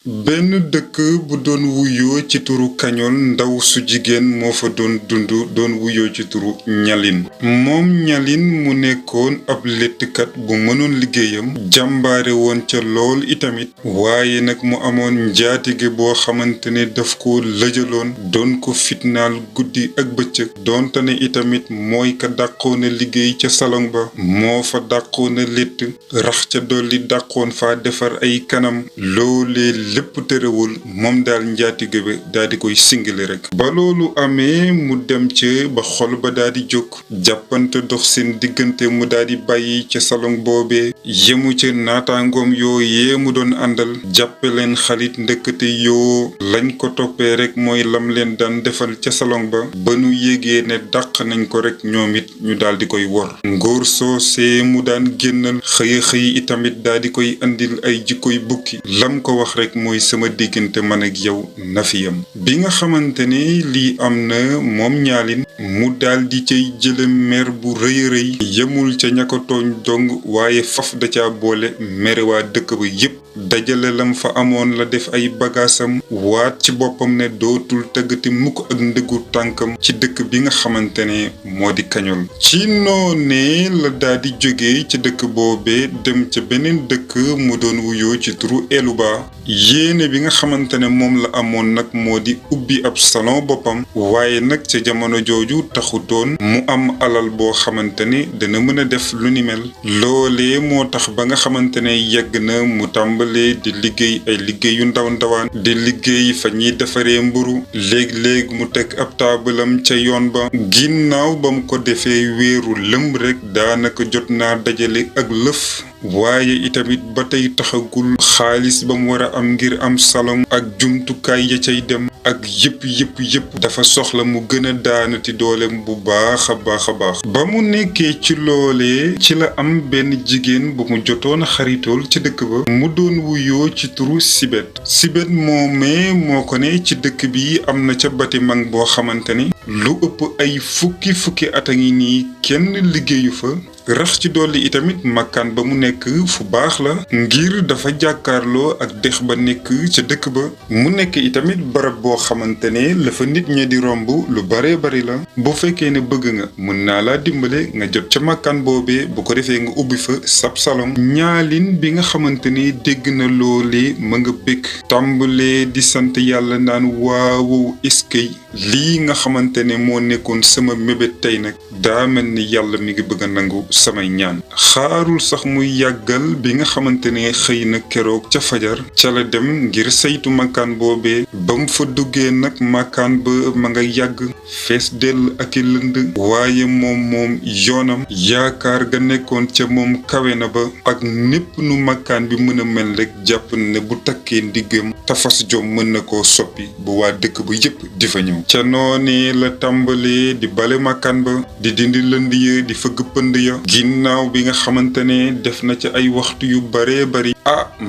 benn dëkk bu doon wuyoo ci turu kañol ndaw su jigéen moo fa doon wuyoo ci turu ñalin moom ñalin mu nekkoon ab léttkat bu mënoon liggéeyam jàmbaare woon ca lool itamit waaye nag mu amoon njaatige boo xamante ne daf ko lëjaloon doon ko fitnaal guddi ak bëccëg doonte ne itamit mooy ka dàqoona liggéey ca salon ba moo fa dàqoona létt rax ca dolli dàqoon fa defar ay kanam loolee lépp tërëwul moom daal njaatige ba daal di koy singili rek ba loolu amee mu dem ca ba xol ba daal di jóg jàppante dox seen diggante mu daal di bàyyi ca salon boobee yemu ca naataangoom yooyee mu doon àndal jàppe leen xalit ndëkkate yoo lañ ko toppee rek mooy lam leen daan defal ca salon ba ba nu yégee ne dàq nañ ko rek ñoom it ñu daal di koy wor ngóor soosee mu daan génnal xëy itamit daal di koy andil ay jikkoy bukki lam ko wax rek mooy sama diggante man ak yow na fi yam bi nga xamante ne lii am na moom ñaalin mu daal di cay jële mer bu rëy yemul ca ña ko tooñ dong waaye faf da ca boole mere waa dëkk ba yépp dajale lam fa amoon la def ay bagaasam waat ci boppam ne dootul tëggati mukk ak ndëggu tànkam ci dëkk bi nga xamante ne moo di kañol ci noonee la daal di jóge ci dëkk boobee dem ca beneen dëkk mu doon wuyoo ci turu Eluba yéene bi nga xamante ne moom la amoon nag moo di ubbi ab salon boppam waaye nag ca jamono jooju taxutoon mu am alal boo xamante ne dana mën a def lu ni mel loolee moo tax ba nga xamante ne yegg na mu tàmbalee di liggéey ay liggéey yu ndawaan di liggéey fa ñuy defaree mburu léeg-léeg mu teg ab taabalam ca yoon ba ginnaaw ba mu ko defee weeru lëmb rek daanaka jot naa dajale ak lëf waaye itamit ba tey taxagul xaalis ba mu war a am ngir am salon ak jumtukaay ya cay dem ak yëpp dafa soxla mu gën a daanati dooleem bu baax a baax ba mu nekkee ci loolee ci la am benn jigéen bu mu jotoon xaritool ci dëkk ba mu doon wuyoo ci turu sibet moomee moo ko ne ci dëkk bi am na ca batimaŋ boo xamante ni lu ëpp ay fukki at a ngi nii kenn liggéeyu fa rax ci dolli itamit makkaan ba mu nekk fu baax la ngir dafa jàkkaarloo ak dex ba nekk ca dëkk ba mu nekk itamit barab boo xamante ne la fa nit ñi di romb lu bare bari la bu fekkee ne bëgg nga mën naa laa dimbale nga jot ca makkaan boobee bu ko defee nga ubbi fa sab salon ñaalin bi nga xamante ne dégg na loolee ma nga bëgg tàmbalee di sant yàlla naan waaw iskay lii nga xamante ne moo nekkoon sama mébét tey nag daa mel ni yàlla mi ngi bëgg a nangu samay ñaan xaarul sax muy yàggal bi nga xamante ne xëy na keroog ca fajar ca la dem ngir saytu makkaan boobee ba mu fa duggee nag makkaan ba ma nga yàgg fees dell ak i lënd waaye moom yoonam yaakaar ga nekkoon ca moom kawe na ba ak népp nu makkaan bi mën a mel rek jàpp ne bu takkee ndiggam tafas jom mën na koo soppi bu waa dëkk ba yépp di fa ñëw ca noonee la tàmbalee di bale makkaan ba di dindi lënd ya di fëgg pënd ya ginnaaw bi nga xamante ne def na ca ay waxtu yu baree bari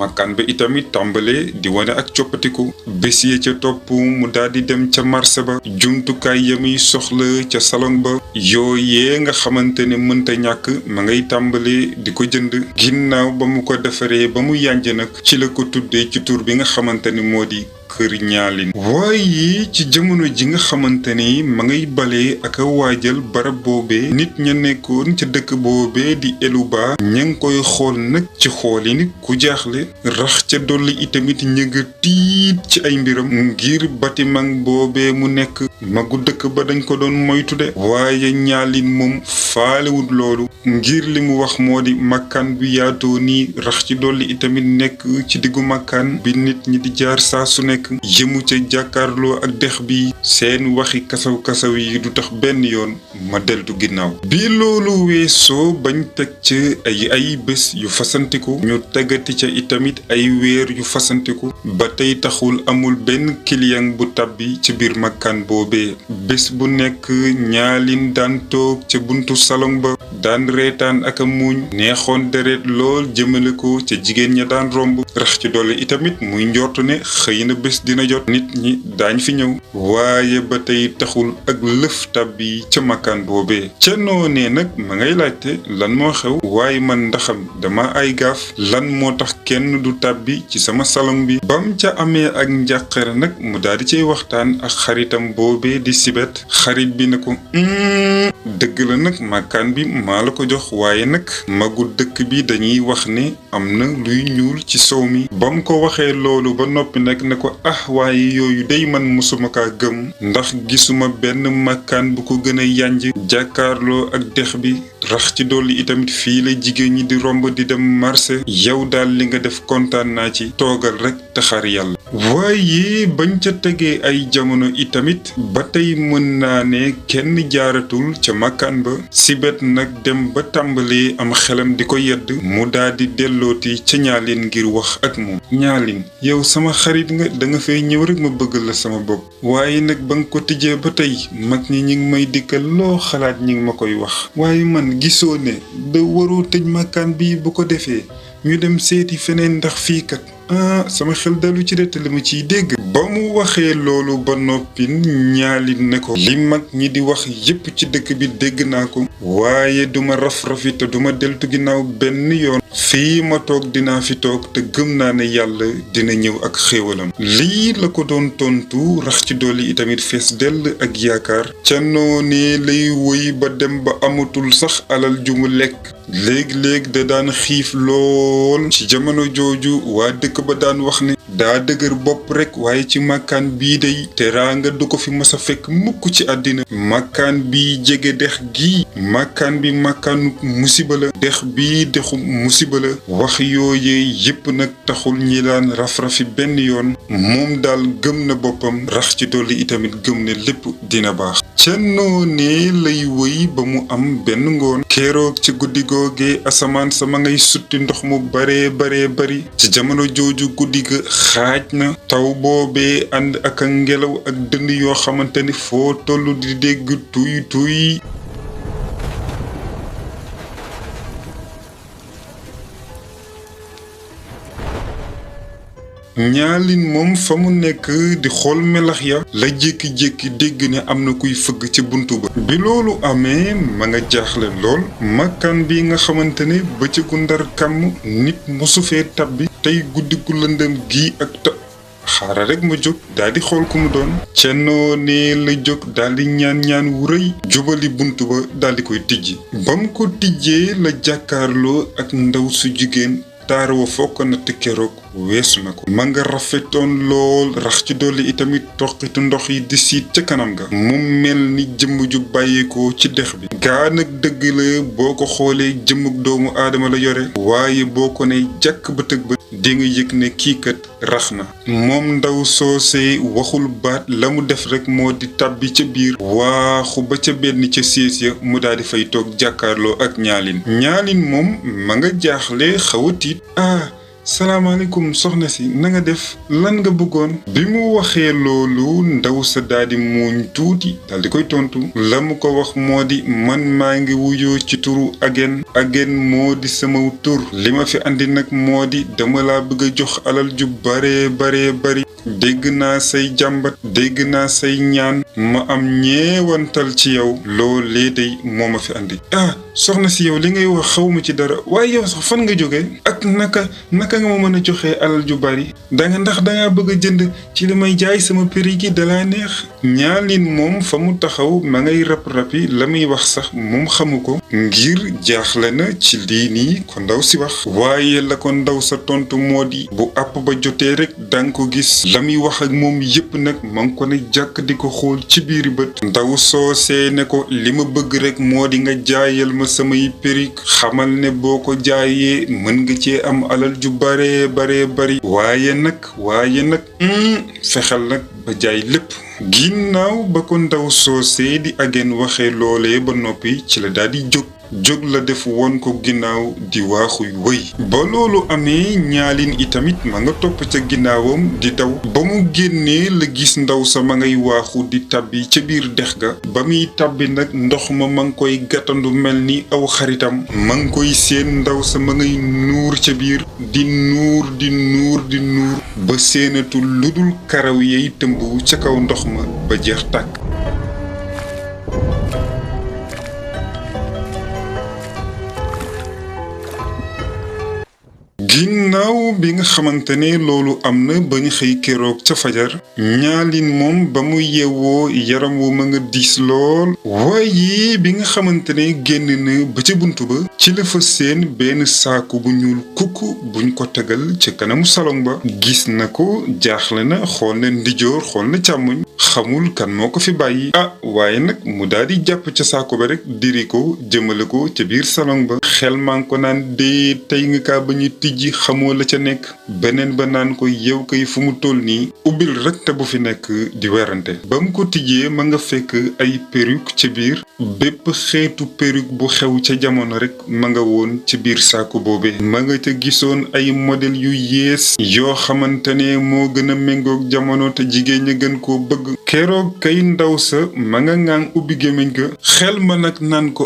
makkaan ba itamit tàmbalee di wane ak coppatiku bés ya ca topp mu daal di dem ca marché ba jumtukaay ya muy soxla ca salon ba yooyee nga xamante ne mënta ñàkk ma ngay tàmbalee di ko jënd ginnaaw ba mu ko defaree ba mu yànj nag ci la ko tuddee ci tur bi nga xamante ni moo di kër ñaalin waaye ci jamono ji nga xamante ni ma ngay bale ak a waajal barab boobee nit ña nekkoon ca dëkk boobee di Eluba ña ngi koy xool nag ci xooli ni ku jaaxle rax ca dolli itamit ña nga tiit ci ay mbiram ngir batimaŋ boobee mu nekk magu dëkk ba dañ ko doon moytu de waaye ñaalin moom faalewut loolu ngir li mu wax moo di makkaan bi yaatoo nii rax ci dolli itamit nekk ci diggu makkaan bi nit ñi di jaar saa su nekk yëmu ca jàkkaarloo ak dex bi seen waxi kasaw yi du tax benn yoon ma deltu ginnaaw bi loolu weesoo bañ teg ca ay bés yu fasantiku ñu tegati ca itamit ay weer yu fasantiku ba tey taxul amul benn client bu tàbbi ci biir makkaan boobee bés bu nekk ñaalin daan toog ca buntu salon ba daan reetaan ak a muuñ neexoon deret lool jëmale ko ca jigéen ña daan romb rax ci doole itamit muy njortu ne xëy na bés bés dina jot nit ñi daañ fi ñëw waaye ba tey taxul ak lëf tàbbi ca makkaan boobee ca noonee nag ma ngay laajte lan moo xew waaye man ndaxam dama ay gaaf lan moo tax kenn du tàbbi ci sama salon bi bam ca amee ak njàqare nag mu daal di cay waxtaan ak xaritam boobee di sibet xarit bi ne ko dëgg la nag makkaan bi maa la ko jox waaye nag magu dëkk bi dañuy wax ne am na luy ñuul ci sow mi bam ko waxee loolu ba noppi nag ne ko waaye yooyu day man musuma kaa gëm ndax gisuma benn makkaan bu ko gën a yanj jàkkaarloo ak dex bi rax ci dolli itamit fii la jigéen ñi di romb di dem marché yow daal li nga def kontaan naa ci toogal rek te xaar yàlla waaye bañ ca tegee ay jamono itamit ba tey mën naa ne kenn jaaratul ca makkaan ba sibet nag dem ba tàmbalee am xelam di ko yedd mu daal di dellooti ca ñaalin ngir wax ak moom ñaalin yow sama xarit nga da nga fay ñëw rek ma bëgg la sama bopp waaye nag ba nga ko tijjee ba tey mag ñi ñi ngi may dikkal loo xalaat ñi ngi ma koy wax waaye man gisoo ne da waroo tëj makkaan bi bu ko defee ñu dem seeti feneen ndax fii kat sama xel dalu ci de te li ma ciy dégg ba mu waxee loolu ba noppi ñaalin ne ko li mag ñi di wax yépp ci dëkk bi dégg naa ko waaye duma raf-rafi te duma deltu ginnaaw benn yoon fii ma toog dinaa fi toog te gëm naa ne yàlla dina ñëw ak xéewalam lii la ko doon tontu rax ci dolli itamit fees dell ak yaakaar ca noonee lay woy ba dem ba amatul sax alal ju mu lekk léeg-léeg da daan xiif lool ci jamono jooju waa dëkk ba daan wax ne daa dëgër bopp rekk waaye ci makkaan bii day teraanga du ko fi mës a fekk mukk ci àddina makkaan bi jege dex gi makkaan bi makkaanu musiba la dex bi dexu musiba la wax yooyee yépp nag taxul ñi daan raf-rafi benn yoon moom daal gëm na boppam rax ci dolli itamit gëm ne lépp dina baax ca noonee lay woy ba mu am benn ngoon keroog ci guddi googee asamaan sama ngay sutti ndox mu bare bari ci jamono jooju guddi ga xaaj na taw boobee ànd ak ngelaw ak dënd yoo xamante ni foo tollu di dégg tuy tuy ñaalin moom fa mu nekk di xool melax ya la jékki-jékki dégg ne am na kuy fëgg ci buntu ba bi loolu amee ma nga jaaxle lool makkaan bi nga xamante ne bëccëgu ndar kàmm nit mosu fee tabbi tey guddi gu lëndëm gi ak xaaral rek ma jóg daal di xool ku mu doon ca noonee la jóg daal di ñaan wu rëy jubali buntu ba daal di koy tijji bam ko tijjee la jàkkaarloo ak ndaw su jigéen taar wa foo ko natt keroog weesu na ko ma nga rafetoon lool rax ci dolli itamit toqitu ndox yi di siit ca kanam ga mu mel ni jëmm ju bàyyeekoo ci dex bi gaa nag dëgg la boo ko xoolee jëmmug doomu aadama la yore waaye boo ko ne jàkk ba tëg ba di nga yëg ne kii kat rax na moom ndaw soosee waxul baat la mu def rek moo di tàbbi ca biir waaxu ba ca benn ca sées ya mu daal di fay toog jàkkaarloo ak ñaalin moom ma nga jaaxle xaw a tiit salaamaaleykum soxna si na nga def lan nga bëggoon bi mu waxee loolu ndaw sa daldi muuñ tuuti daldi koy tontu la mu ko wax moo di man maa ngi wuyoo ci turu agen moo di sama tur li ma fi andi nag moo di dama laa bëgg a jox alal ju bare bari dégg naa say jàmbat dégg naa say ñaan ma am ñeewantal ci yow loolee day moo ma fi andi soxna si yow li ngay wax xawma ci dara waaye yow sax fan nga jóge ak naka nga ma mën a joxe alal ju bari dangaa bëgg a jënd ci li may jaay sama prix gi dalaa neex ñaalin moom fa mu taxaw ma ngay rap-rapi la muy wax sax moom xamu ko ngir jaaxle na ci lii nii ko ndaw si wax waaye la ko ndaw sa tontu moo di bu àpp ba jotee rek danga ko gis la muy wax ak moom yépp nag ma ngi ko ne jàkk di ko xool ci biiri bët ndaw soosee ne ko li ma bëgg rek moo di nga jaayal ma samay prix xamal ne boo ko jaayee mën nga cee am alal ju bare bari waaye nag fexel nag ba jaay lépp ginnaaw ba ko ndaw soosee di agen waxee loolee ba noppi ci la daal di jóg jóg la def won ko ginnaaw di waaxu wëy ba loolu amee ñaalin itamit ma nga topp ca ginnaawam di daw ba mu génnee la gis ndaw sa ma ngay waaxu di tabbi ca biir dex ga ba muy tabbi nag ndox ma ngi koy gàttandu mel ni aw xaritam ma ngi koy seen ndaw sa ma ngay nuur ca biir di nuur ba seenatul ludul karaw yey tëmb ca kaw ndox ma ba jeex tàkk. ginnaaw bi nga xamante ne loolu am na ba ñu xëy keroog ca fajar ñaalin moom ba mu yewwoo yaram wu ma nga diis lool waaye bi nga xamante ne génn na ba ca bunt ba ci la fa seen benn saaku bu ñuul kukk buñ ko tegal ca kanamu salon ba gis na ko jaaxle na xool na ndijoor xool na càmmoñ xamul kan moo ko fi bàyyi waaye nag mu daal di jàpp ca saako ba rek diri ko jëmale ko ca biir salon ba xel maa ngi ko naan dee tey nga kaa ba ñu tijji xamoo la ca nekk beneen ba naan ko yow kay fu mu toll nii ubbil rek te bu fi nekk di werante ba mu ko tijjee ma nga fekk ay perruque ca biir bépp xeetu perruque bu xew ca jamono rek ma nga woon ci biir saako boobe ma nga ca gisoon ay modèle yu yees yoo xamante ne moo gën a méngoog jamono te jigéen ña gën koo bëgg keroog kay ndaw sa ma nga ŋaang ubbi gémmiñ ga xel ma nag naan ko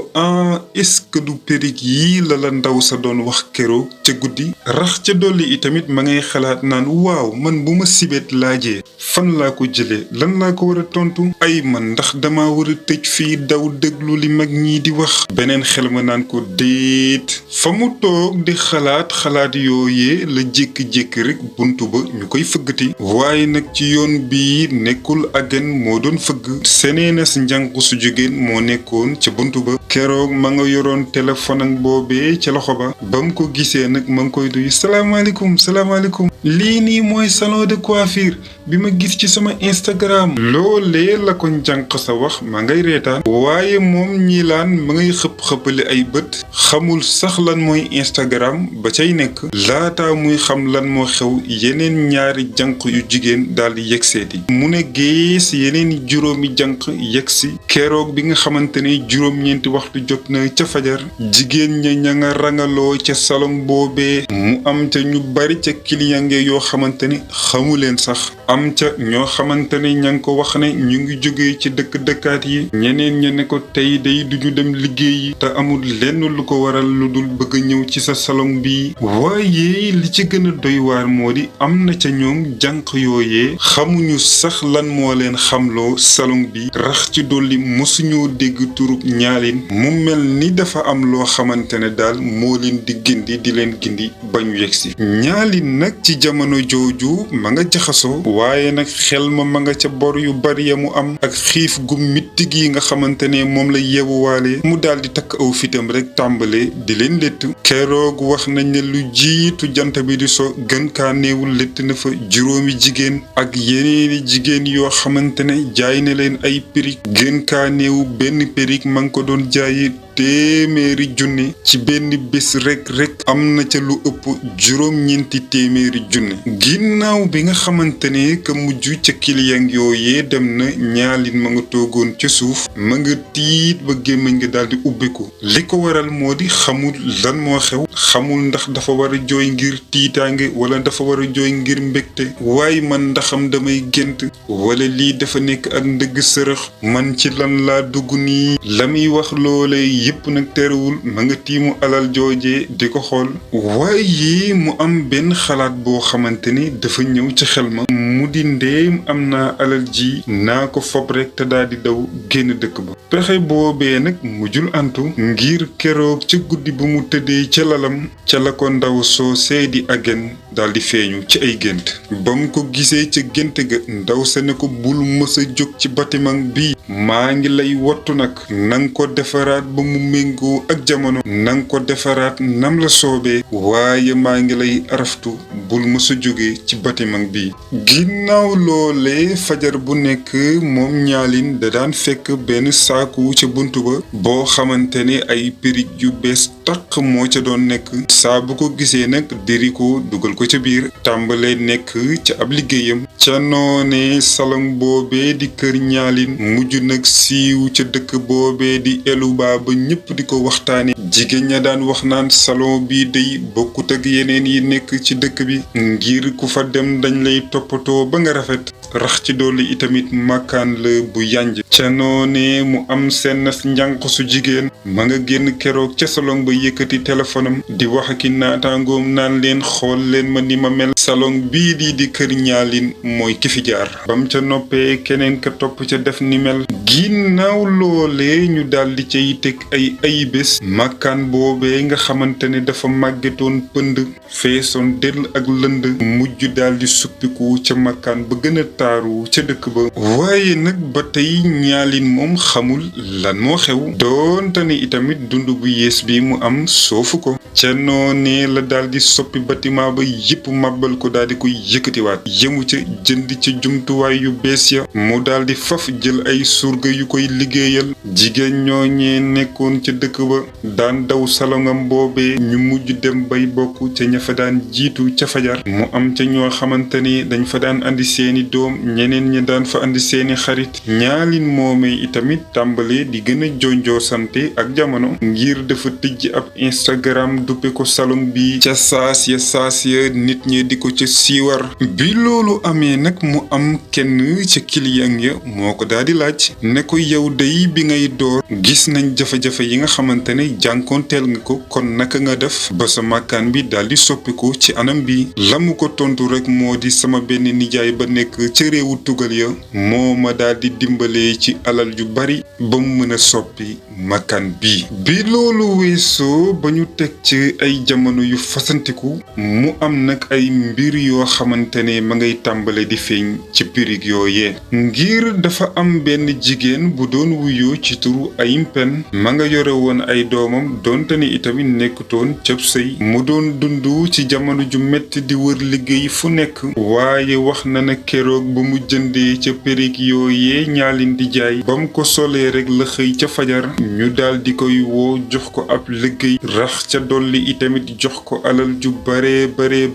est-ce que du perruque yii la ndaw sa doon wax keroog ca guddi rax ca dolli itamit ma ngay xalaat naan waaw man bu ma sibet laajee fan laa ko jëlee lan laa ko war a tontu ay man ndax dama war a tëj fii daw déglu li mag ñii di wax beneen xel ma naan ko déet fa mu toog di xalaat yooyee la jékki-jékki rek buntu ba ñu koy fëggati waaye nag ci yoon bii nekkul agen moo doon fëgg seneenas njànq su jigéen moo nekkoon ca buntu ba keroog ma nga yoroon téléphone ak boobee ca loxo ba mu ko gisee nag ma ngi koy duy salaamaaleykum lii nii mooy salon de coiffure bi ma gis ci sama Instagram loolee la ko njànq sa wax ma ngay reetaan waaye moom ñilaan ma ngay xëpp-xëppale ay bët xamul sax lan mooy Instagram ba cay nekk laata muy xam lan moo xew yeneen ñaari jànq yu jigéen daal di yegseeti mu ne gees yeneen juróomi jànq yegsi keroog bi nga xamante ne juróom-ñeenti waxtu jot na ca fajar jigéen ña nga rangaloo ca salon boobee mu am ca ñu bari ca client yoo xamante ni xamu leen sax am ca ñoo xamante ne ña ngi ko wax ne ñu ngi jógee ci dëkkaat yi ñeneen ña ne ko tey day duñu dem liggéeyi te amul lenn lu ko waral lu dul bëgg a ñëw ci sa salon bi waaye li ci gën a doy waar moo di am na ca ñoom jànq yooyee xamuñu sax lan moo leen xamloo salon bi rax ci dolli mosuñoo dégg turub ñaalin mu mel ni dafa am loo xamante ne daal moo leen di gindi di leen gindi ba ñu yegsi ñaalin nag ci jamono jooju ma nga jaxasoo waaye nag xel ma nga ca bor yu bari ya mu am ak xiif gu mitti gi nga xamante ne moom la yeewuwaale mu daal di takk aw fitam rek tàmbale di leen létt keroog wax nañ ne lu jiitu jant bi di so gën kaa néewul létt na fa juróomi jigéen ak yeneeni jigéen yoo xamante ne jaay na leen ay périg gën kaa néew benn périg ma ngi ko doon jaayi téeméeri junni ci benn bés rek am na ca lu ëpp juróom-ñeenti téeméeri junni ginnaaw bi nga xamante ne ka mujj ca client yooyee dem na ñaalin ma nga toogoon ca suuf ma nga tiit ba gémmiñ nga daal di ubbiku li ko waral moo di xamul lan moo xew xamul ndax dafa war a jooy ngir tiitaange wala dafa war a jooy ngir mbégte waaye man ndaxam damay gént wala lii dafa nekk ak ndëgg sërëx man ci lan laa dugg nii la muy wax loolee yépp nag terewul ma nga tiimu alal jooje di ko xool waaye mu am benn xalaat boo xamante ni dafa ñëw ci xel ma mu di ndeem am naa alal ji naa ko fob rek te daal di daw génn dëkk ba pexe boobee nag mujjul antu ngir keroog ca guddi bu mu tëddee ca lalam ca la ko ndaw soo seedi agen daal di feeñu ci ay gént ba mu ko gisee ca gént ga ndaw sa ne ko bul mës a jóg ci bâtiment bi maa ngi lay wattu nag nang ko defaraat ba mu méngoo ak jamono nang ko defaraat nam la soobee waaye maa ngi lay araftu bul mësa jóge ci bâtiment bi ginnaaw loole fajar bu nekk moom ñaalin da daan fekk benn saaku ca buntu ba boo xamante ne ay périg yu bees taq moo ca doon nekk saa bu ko gisee nag diri ko dugal ko ca biir tàmbalee nekk ca ab liggéeyam ca noone salon boobee di kër ñaalin mujj mujj nag siiw ca dëkk boobee di Eluba ba ñëpp di ko waxtaane. jigéen ña daan wax naan salon bii day bokkut ak yeneen yi nekk ci dëkk bi ngir ku fa dem dañ lay toppatoo ba nga rafet. rax ci dolli itamit makkaan la bu yanj. ca noone mu am seen njànq su jigéen ma nga génn keroog ca salon ba yëkkati téléphone am di wax ak i naataangoom naan leen xool leen ma ni ma mel. salon bii di kër ñaalin mooy ki fi jaar. bam ca noppee keneen ka topp ca def ni mel. ginnaaw loolee ñu daldi cay teg ay bés. makkaan boobee nga xamante ne dafa màggetoon pënd feesoon dell ak lënd mujj daldi suppiku ca makkaan ba gën a taaru ca dëkk ba. waaye nag ba tey ñaalin moom xamul lan moo xew doonte ne itamit dund bu yees bi mu am soofu ko. ca noonee la daldi soppi bâtiment ba yépp màbbal ko daldi koy yëkkatiwaat. yemu ca jënd ca jumtuwaay yu bees ya mu daldi faf jël ay surga yu koy liggéeyal. jigéen ñooñee nekkoon ca dëkk ba daan daw salongam boobee ñu mujj dem bay bokk ca ña fa daan jiitu ca fajar. mu am ca ñoo xamante ni dañ fa daan andi seeni doom ñeneen ñi daan fa andi seeni xarit. ñaalin moomee itamit tàmbale di gën a jonjoo sante ak jamono ngir dafa tijj ab Instagram duppe ko salon bi. ca saas ya nit ñi di ko ca siiwar. bi loolu amee nag mu am kenn ca client ya moo ko daal di laaj ne ko yow day bi ngay door gis nañ jafe-jafe yi nga xamante ne jànkoonteel nga ko kon naka nga def ba sa makkaan bi daal di soppiku ci anam bi. la mu ko tontu rek moo di sama benn nijaay ba nekk ca réewu tugal ya moo ma daal di dimbalee ci alal ju bari ba mu mën a soppi makkaan bi. bi loolu weesoo ba ñu teg ci ay jamono yu fasantiku mu am nag ay mbir yoo xamante ne ma ngay tàmbale di feeñ ci pirig yooyee. ngir dafa am benn jigéen bu doon wuyoo ci turu Ayim Pen ma nga yore woon ay doomam donte ne itamit nekkutoon cëb sëy mu doon dund ci jamono ju metti di wër liggéey fu nekk. waaye wax na na keroog ba mu jëndee ca pirig yooyee ñaalin di jaay ba mu ko solee rek la xëy ca fajar ñu daal di koy woo jox ko ab liggéey rax ca dolli itamit jox ko alal ju bare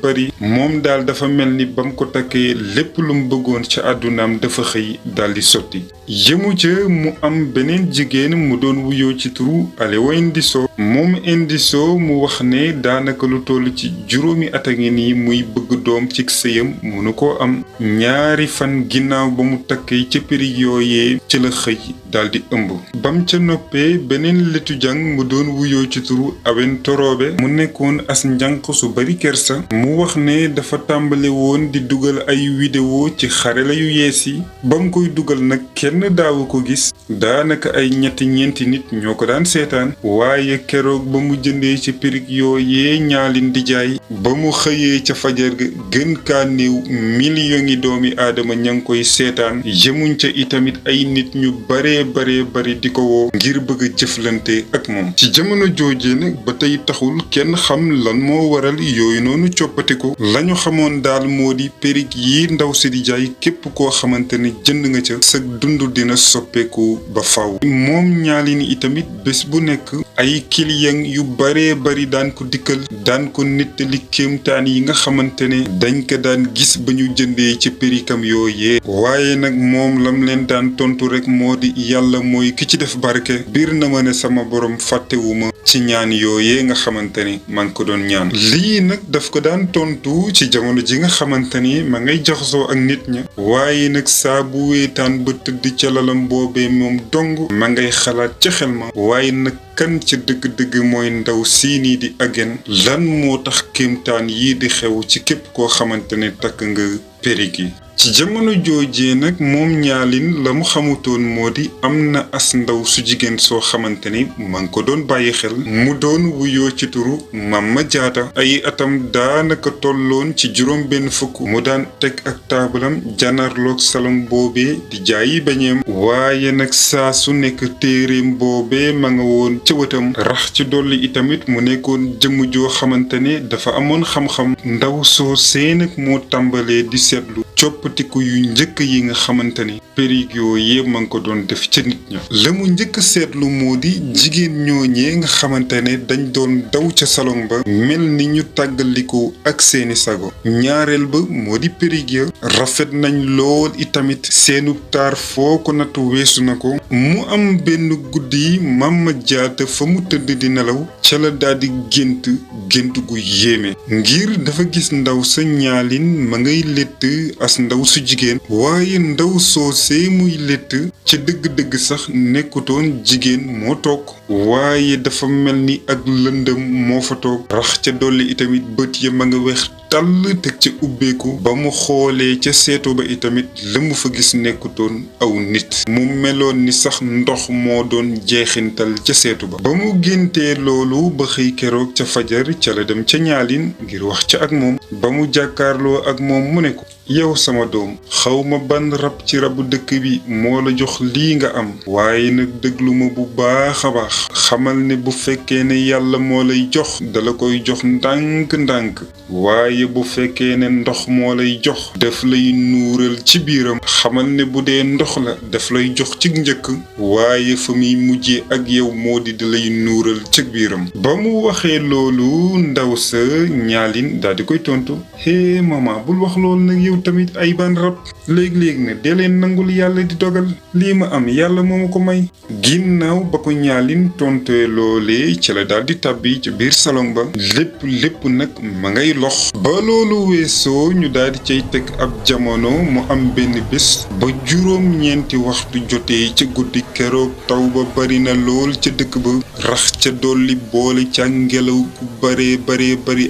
bari moom daal dafa mel ni bam ko takkee lépp lu mu bëggoon ca àddunaam dafa xëy daal di sotti. yëmu ca mu am beneen jigéen mu doon wuyoo ci turu Alewa Indiso moom Indiso mu wax ne daanaka lu toll ci juróomi at a ngi nii muy bëgg doom ci sëyam mënu koo am. ñaari fan ginnaaw ba mu takkee ca pirig yooyee ci la xëy daal di ëmb. bam ca noppee beneen letu jàng mu doon wuyoo ci turu Awen Torobe mu nekkoon as njànq su bari kersa mu wax ne dafa tàmbale woon di dugal ay vidéo ci xarala yu yees yi ba mu koy dugal nag kenn daawu ko gis daanaka ay ñeenti nit ñoo ko daan seetaan. waaye keroog ba mu jëndee ci pirig yooyee ñaalin di jaay ba mu xëyee ca fajar ga gën kaa néew millions yi doomi aadama ña ngi koy seetaan. yemuñ ca itamit ay nit ñu bari di ko woo ngir bëgg a jëflante ak moom. ci jamono joojee nag ba tey taxul kenn xam lan moo waral yooyu noonu coppatiku. lañu xamoon daal moo di périg yi ndaw si di jaay képp koo xamante ne jënd nga ca sa dund dina soppeeku ba faw. moom ñaalin itamit bés bu nekk ay client yu bari daan ko dikkal daan ko nettali kéemtaan yi nga xamante ne dañ ko daan gis ba ñu jëndee ci périkam yooyee. waaye nag moom lam leen daan tontu rek moo di yàlla mooy ki ci def barke biir na ma ne sama borom fàttewuma ci ñaan yooyee nga xamante ni maa ngi ko doon ñaan. lii nag daf ko daan tontu ci jamono ji nga xamante ni ma ngay jaxasoo ak nit ña. waaye nag saa bu weetaan ba tëdd ca lalam boobee moom dong ma ngay xalaat ca xel ma. waaye nag kan ca dëgg-dëgg mooy ndaw sii nii di Agen lan moo tax kéemtaan yii di xew ci képp koo xamante ne takk nga périg yi. ci jamono joojee nag moom ñaalin la mu xamutoon moo di am na as ndaw su jigéen soo xamante ni ma ngi ko doon bàyyi xel mu doon wuyoo ci turu Mama Jaata. ay atam daanaka tolloon ci juróom benn fukk mu daan teg ak taabalam janarloog salon boobee di jaayi bañeem. waaye nag saa su nekk téereem boobee ma nga woon ca wëtam rax ci dolli itamit mu nekkoon jëmm joo xamante ne dafa amoon xam-xam. ndaw soo see nag moo tàmbalee di seetlu copp soppatiku yu njëkk yi nga xamante ni périg yooyu ma ngi ko doon def ca nit ña. la mu njëkk seetlu moo di jigéen ñooñee nga xamante ne dañ doon daw ca salon ba mel ni ñu tàggaliko ak seeni sago. ñaareel ba moo di périg ya rafet nañ lool itamit seenu taar foo ko nattu weesu na ko. mu am benn guddi Mama Jaata fa mu tëdd di nelaw ca la daldi gént gu yéeme ngir dafa gis ndaw sa ñaalin ma ngay létt as ndaw su jigéen waaye ndaw soosee muy létt ca dëgg-dëgg sax nekkutoon jigéen moo toog waaye dafa mel ni ak lëndëm moo fa toog rax ca dolli itamit bët ya ma nga weex tàll teg ca ubbeeku ba mu xoolee ca seetu ba itamit la mu fa gis nekkutoon aw nit mu meloon ni sax ndox moo doon jeexintal ca seetu ba mu géntee loolu ba xëy keroog ca fajar ca la dem ca ñaalin ngir wax ca ak moom ba mu jàkkaarloo ak moom mu ne ko yow sama doom xawma ban rab ci rabu dëkk bi moo la jox lii nga am waaye nag déglu ma bu baax a baax xamal ne bu fekkee ne yàlla moo lay jox dala koy jox ndànk-ndànk waaye bu fekkee ne ndox moo lay jox daf lay nuural ci biiram xamal ne bu dee ndox la daf lay jox ci njëkk waaye fa muy mujjee ak yow moo di lay nuural ci biiram. ba mu waxee loolu ndaw sa ñaalin daal di koy tontu hé mama bul wax loolu nag yow tamit ay ban rab léeg-léeg ne dee leen nangul yàlla di dogal lii ma am yàlla moo ma ko may. ginnaaw ba ko ñaalin tontee loolee ci la daal di tàbbi ci biir salon ba lépp nag ma ngay lox. ba loolu weesoo ñu daal di cay teg ab jamono mu am benn bés ba juróom-ñeenti waxtu jotee ca guddi keroog taw ba bari na lool ca dëkk ba rax ca dolli boole ca ngelaw ku bari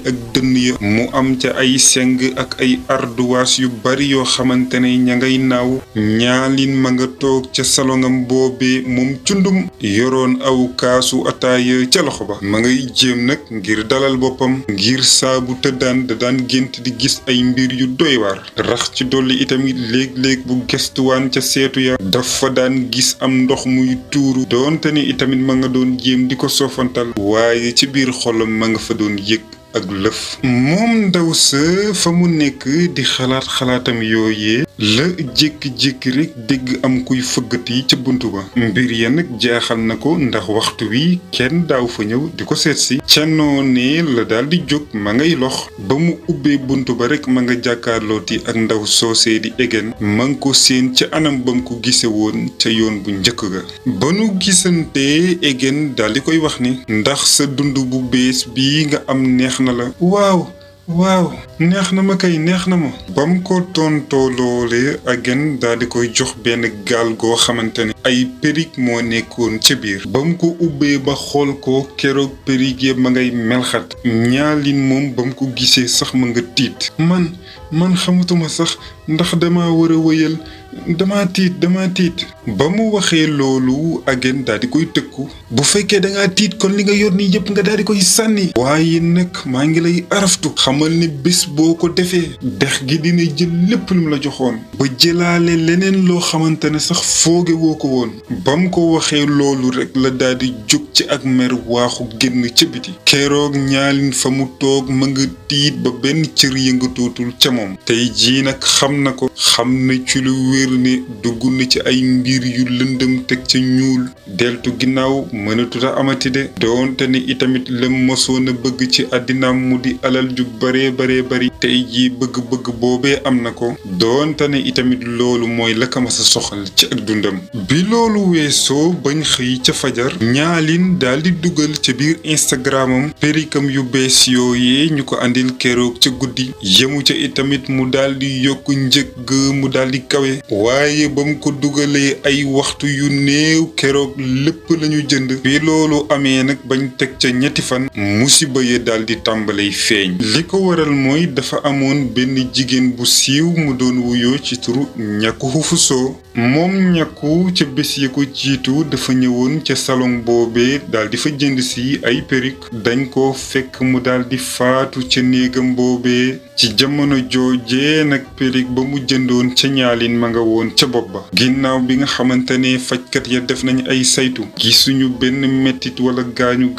ak dënn ya mu am ca ay seng ak ay arduwaas yu bari yoo xamante ne ña ngay naaw. ñaalin ma nga toog ca salongam boobee moom cundum yoroon aw kaasu ataaya ca loxo ba ma ngay jéem nag ngir dalal boppam ngir saabu tëddaan da daan gént di gis ay mbir yu doy waar rax ci dolli itamit léeg-léeg bu gestuwaan ca seetu ya dafa daan gis am ndox muy tuuru doonte ni itamit ma nga doon jéem di ko soofantal waaye ci biir xolam ma nga fa doon yëg ak lëf. moom ndaw sa fa mu nekk di xalaatam yooyee la jékki-jékki rek dégg am kuy fëggati ca buntu ba mbir ya nag jaaxal na ko ndax waxtu wi kenn daaw fa ñëw di ko seetsi ca noonee la daal di jóg ma ngay lox ba mu ubbee buntu ba rek ma nga jàkkaarlooti ak ndaw soosee di egen ma ngi ko seen ca anam bam ko gise woon ca yoon bu njëkk ga. ba nu gisantee egen daal di koy wax ni ndax sa dund bu bees bii nga am neex na la. waaw neex na ma kay neex na ma. bam ko tontoo loole agen daal di koy jox benn gaal goo xamante ne ay périg moo nekkoon ca biir bam ko ubbee ba xool ko keroog périg ya ma ngay melxat. ñaalin moom bam ko gisee sax ma nga tiit man xamatuma sax ndax dama war a wëyal dama tiit. ba mu waxee loolu agen daal di koy tëkku bu fekkee dangaa tiit kon li nga yor nii yëpp nga daal di koy sànni waaye nag maa ngi lay araftu xamal ne bés boo ko defee dex gi dina jël lépp lu mu la joxoon ba jëlaale leneen loo xamante ne sax fooge woo ko woon. ba mu ko waxee loolu rek la daal di jóg ci ak mer waaxu génn ca biti. keroog ñaalin fa mu toog ma nga tiit ba benn cër yëngatootul ca moom. tey jii nag xam na ko xam na ci lu wér ne dugg na ci ay mbir yu lëndëm teg ca ñuul deltu ginnaaw mënatuta amati de doonte ne itamit lëm mosoon a bëgg ci àddinaam mu di alal ju bare bari tey jii bëgg-bëgg boobee am na ko doonte ne itamit loolu mooy la ka ma sa soxal ci ak dundam. bi loolu weesoo bañ xëy ca fajar ñaalin daal di dugal ca biir Instagramam périkam yu bees yooyee ñu ko andil keroog ca guddi yemu ca itamit mu daal di yokk njëg mu daal di kawe waaye ba mu ko dugalee ay waxtu yu néew keroog lépp lañu jënd. bi loolu amee nag bañ teg ca ñetti fan musiba ya daal di tàmbalay feeñ. li ko waral mooy dafa amoon benn jigéen bu siiw mu doon wuyoo ci turu ñàkku xufusoo moom ñàkku ca bés yi ko jiitu dafa ñëwoon ca salon boobee daal di fa jënd si ay perruque dañ ko fekk mu daal di faatu ca néegam boobee ci jamono joojee nag perruque ba mu jëndoon ca ñaalin ma nga woon ca bopp ba. ginnaaw bi nga xamante ne fajkat ya def nañ ay saytu gisuñu benn mettit wala gaañu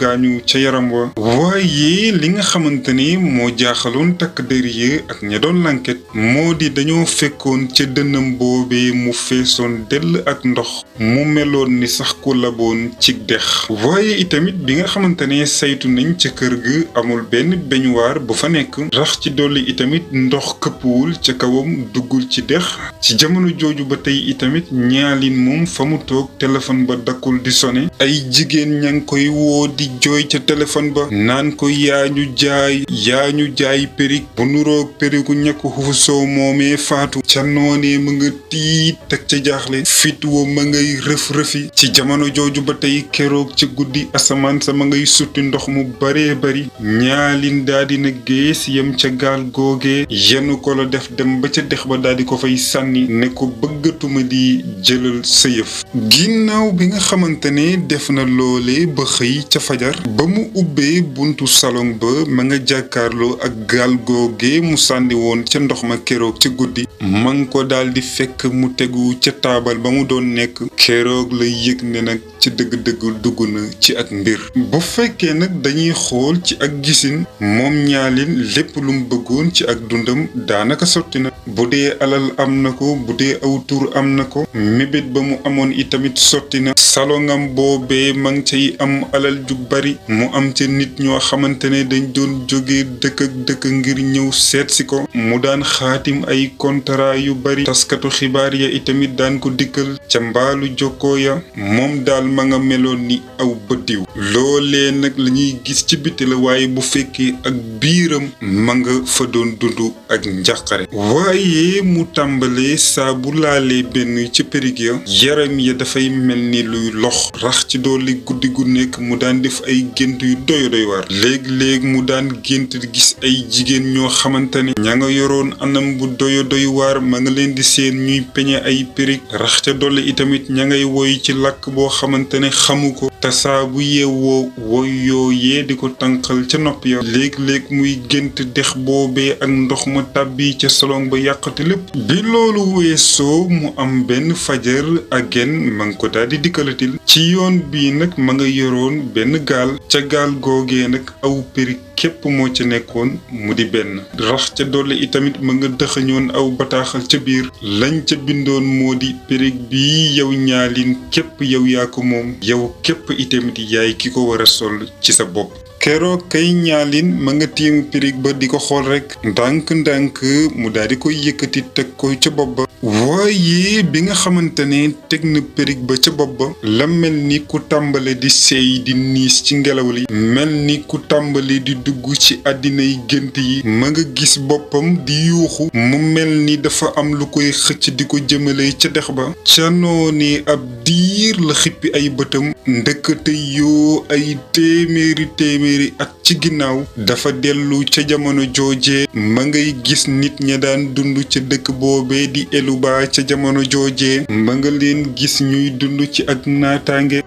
ca yaram wa waaye li nga xamante ne moo jaaxaloon takk der kër yi ak ña doon lanket moo di dañoo fekkoon ca dënnam boobee mu feesoon dell ak ndox mu meloon ni sax ku laboon ci dex waaye itamit bi nga xamante ne saytu nañ ca kër ga amul benn beñuwaar bu fa nekk rax ci dolli itamit ndox këppuwul ca kawam duggul ci dex ci jamono jooju ba tey itamit ñaalin moom fa mu toog téléphone ba dakkul di sone ay jigéen ña ngi koy woo di jooy ca téléphone ba naan ko yaa ñu jaay périg bu nuroog périgu ñàkk xufu soow moomee faatu ca noonee mu nga tiit teg ca jaaxle fit wa ma ngay rëf-rëfi ci jamono jooju ba tey keroog ci guddi asamaan sa ma ngay sutti ndox mu baree bari ñaalin daldi na gees yem ca gaal googee yenu ko la def dem ba ca dex ba daldi ko fay sànni ne ko bëggatuma di jëlal sa yëf ginnaaw bi nga xamante ne def na loole ba xëy ca fajar ba mu ubbee buntu salon ba ma nga jàkkaarloo ak gaal googee mu sànni woon ca ndox ma keroog ca guddi ma nga ko daldi fekk mu tegu ca taabal ba mu doon nekk keroog la yëg ne nag ci dëgg-dëgg dugg na ci ak mbir bu fekkee nag dañuy xool ci ak gisin moom ñaalin lépp lu mu bëggoon ci ak dundam daanaka sotti na bu dee alal am na ko bu dee aw tur am na ko mébét ba mu amoon itamit sotti na salongam boobee ma ngi cay am alal ju bari mu am ca nit ñoo xamante ne dañ doon jóge dëkk ak dëkk ngir ñëw seet si ko mu daan xaatim ay contrat yu bari taskatu xibaar ya itamit daan ko dikkal ca mbaalu jokkoo ya moom daal ma nga meloon ni aw bëddiw loolee nag lañuy gis ci biti la waaye bu fekkee ak biiram ma nga fa doon dund ak njàqare waaye mu tàmbalee saa bu laalee benn ci périg ya yaram ya dafay mel ni luy lox rax ci dooli guddi gu nekk mu daan def ay gént yu doy waar léeg-léeg mu daan gént gis ay jigéen ñoo xamante ne ña nga yoroon anam bu doy waar ma nga leen di seen ñuy peñe ay périg rax ca dolli itamit ña ngay woy ci làkk boo xamante ne xamu ko te saa bu yeewoo woy yooyee di ko tànqal ca nopp ya léeg-léeg muy gént dex boobee ak ndox ma tàbbi ca salon ba yàqate lépp bi loolu weesoo mu am benn fajar agen ma nga ko daldi dikkalatil ci yoon bii nag ma nga yoroon benn gaal ca gaal googee nag aw périg képp moo ca nekkoon mu di benn rax ca dolli itamit ma nga dëxañoon aw bataaxal ca biir lañ ca bindoon moo di périg bii yow ñaalin képp yow yaa ko moom yow képp itamit yaay ki ko war a sol ci sa bopp keroog kay ñaalin ma nga tiimu périg ba di ko xool rekk ndànk-ndànk mu daldi koy yëkkati teg ko ca bopp ba waaye bi nga xamante ne teg na périg ba ca bopp ba la mel ni ku tàmbale di seey di niis ci ngelaw li mel ni ku tàmbale di dugg ci àddinay gént yi ma nga gis boppam di yuuxu mu mel ni dafa am lu koy xëcc di ko jëmale ca dex ba ca noonee ab diir la xippi ay bëtam ndëkkate yoo ay téeméeri at ci ginnaaw dafa dellu ca jamono jooje ma ngay gis nit ña daan dund ca dëkk boobee di Eluba ca jamono jooje ma nga leen gis ñuy dund ci ak naataange.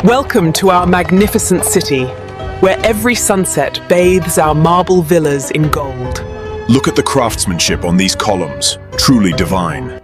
Welcome to our magnificent city, where every sunset bathes our marble villas in gold. Look at the craftsmanship on these columns, truly divine.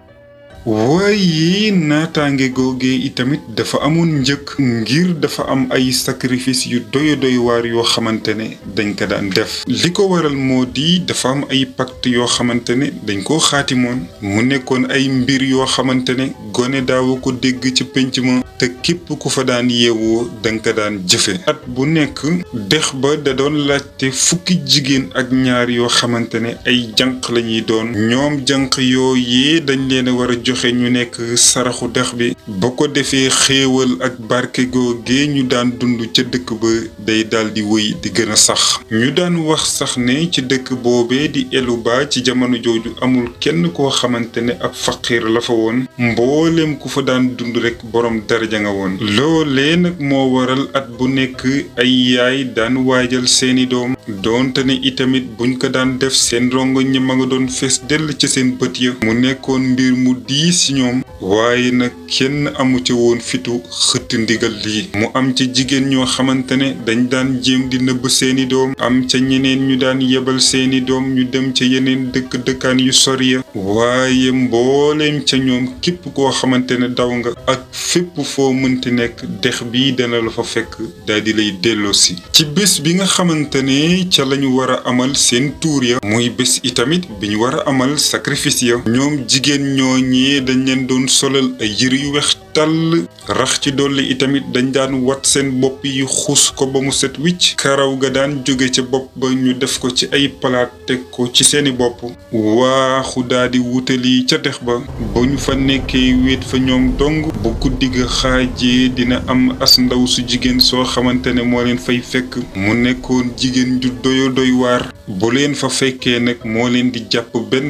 waaye naataange googee itamit dafa amoon njëkk ngir dafa am ay sacrifice yu doy waar yoo xamante ne dañ ko daan def li ko waral moo di dafa am ay pacte yoo xamante ne dañ koo xaatimoon mu nekkoon ay mbir yoo xamante ne gone daawu ko dégg ci penc ma te képp ku fa daan yeewoo dañ ko daan jëfe at bu nekk dex ba da doon laajte fukki jigéen ak ñaar yoo xamante ne ay jànq lañuy doon ñoom jànq yooyee dañ leen a war a joxe ñu nekk saraxu dex bi ba ko defee xéewal ak barke googee ñu daan dund ca dëkk ba day daldi wëy di gën a sax ñu daan wax sax ne ci dëkk boobee di Eluba ci jamono jooju amul kenn koo xamante ne ab faqiir la fa woon mboolem ku fa daan dund rekk boroom daraja nga woon loolee nag moo waral at bu nekk ay yaay daan waajal seeni doom doonte ne itamit buñ ko daan def seen rongoñ ñi ma nga doon fees dell ci seen bët ya mu nekkoon mbir mu diis ci ñoom waaye nag kenn amu ca woon fitu xëtt ndigal lii mu am ca jigéen ñoo xamante ne dañ daan jéem di nëbb seeni doom am ca ñeneen ñu daan yebal seeni doom ñu dem ca yeneen dëkkaan yu sori ya waaye mbooleem ca ñoom képp koo xamante ne daw nga ak fépp foo mënti nekk dex bii dana la fa fekk daldi lay delloosi ci bés bi nga xamante ne ne ca lañu war a amal seen tuur ya muy bés itamit bi ñu war a amal sacrifice ya ñoom jigéen ñooñee dañ leen doon solal ay yëre yu weex tàll rax ci dolli itamit dañ daan wat seen bopp yi xuus ko ba mu set wicc karaw ga daan jóge ca bopp ba ñu def ko ci ay palaat teg ko ci seeni bopp waaxu daldi wutali ca dex ba ba ñu fa nekkee wéet fa ñoom dong bu guddi ga xaajee dina am as ndaw su jigéen soo xamante ne moo leen fay fekk mu nekkoon jigéen ju doy waar bu leen fa fekkee nag moo leen di jàpp benn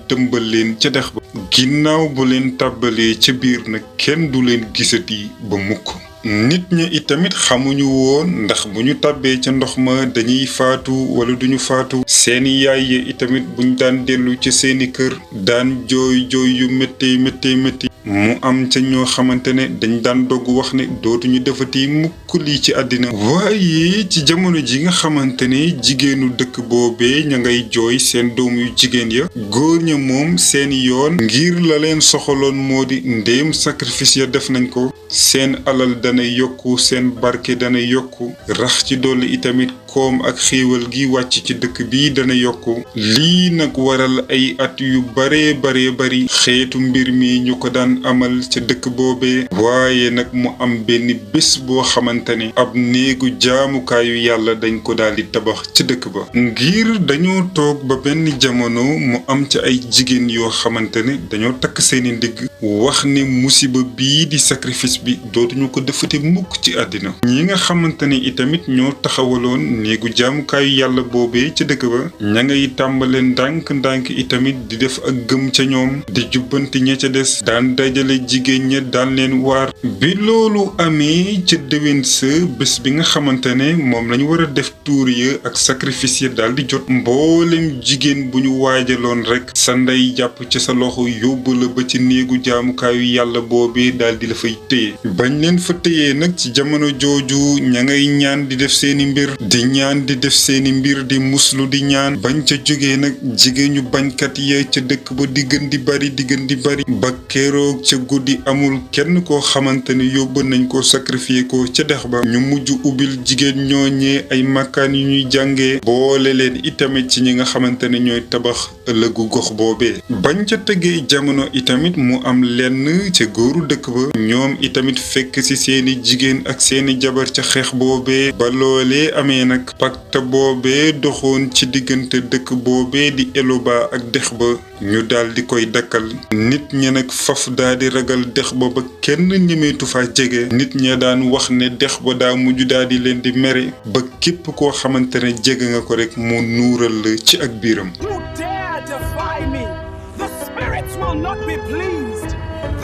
tëmbal leen ca dex ba ginnaaw bu leen tàbbalee ca biir nag kenn du leen gisati ba mukk nit ña itamit xamuñu woon ndax bu ñu tàbbee ca ndox ma dañuy faatu wala duñu faatu seeni yaay ya itamit buñ daan dellu ci seeni kër daan jooy yu métti mu am ca ñoo xamante ne dañ daan dogg wax ne dootuñu defati mukk lii ci àddina waaye ci jamono ji nga xamante ne jigéenu dëkk boobee ña ngay jooy seen doom yu jigéen ya góor ña moom seeni yoon ngir la leen soxaloon moo di ndéem sacrifice ya def nañ ko seen alal dana yokku seen barke dana yokku rax ci dolli itamit koom ak xéewal gi wàcc ci dëkk bi dana yokku lii nag waral ay at yu bari xeetu mbir mi ñu ko daan amal ca dëkk boobee waaye nag mu am benn bés boo xamante ne ab néegu jaamukaayu yàlla dañ ko daldi tabax ca dëkk ba ngir dañoo toog ba benn jamono mu am ca ay jigéen yoo xamante ne dañoo takk seeni ndigg wax ne musiba bii di sacrifice bi dootuñu ko defati mukk ci àddina ñi nga xamante ne itamit ñoo taxawaloon néegu jaamukaayu yàlla boobee ca dëkk ba ña ngay tàmbale ndànk itamit di def ak gëm ca ñoom di jubbanti ña ca des daan dajale jigéen ña daan leen waar bi loolu amee ca déwén sa bés bi nga xamante ne moom lañu war a def tuur ya ak sacrifice ya daal di jot mboolem jigéen bu ñu waajaloon rek sa ndey jàpp ci sa loxo yóbbu la ba ci néegu jaamukaayu yàlla boobee daal di la fay téye bañ leen fa téyee nag ci jamono jooju ña ngay ñaan di def seeni mbir di muslu di ñaan bañ ca jógee nag jigéenu bañkat ya ca dëkk ba di gën di bari ba keroog ca guddi amul kenn koo xamante ne yóbbu nañ ko sacrifier ko ca dex ba ñu mujj ubbil jigéen ñooñee ay makkaan yu ñuy jàngee boole leen itamit ci ñi nga xamante ne ñooy tabax ëllëgu gox boobee bañ ca tegee jamono itamit mu am lenn ca góoru dëkk ba ñoom itamit fekk ci seeni jigéen ak seeni jabar ca xeex boobee ba loolee amee nag pacte boobee doxoon ci diggante dëkk boobee di Eloba ak dex ba ñu daal di koy dakkal nit ña nag faf daa di ragal dex ba ba kenn ñemeetu fa jege nit ña daan wax ne dex ba daa mujj daal di leen di mere ba képp koo xamante ne jege nga ko rek mu nuural la ci ak biiram. You dare defy me? The spirits will not be pleased.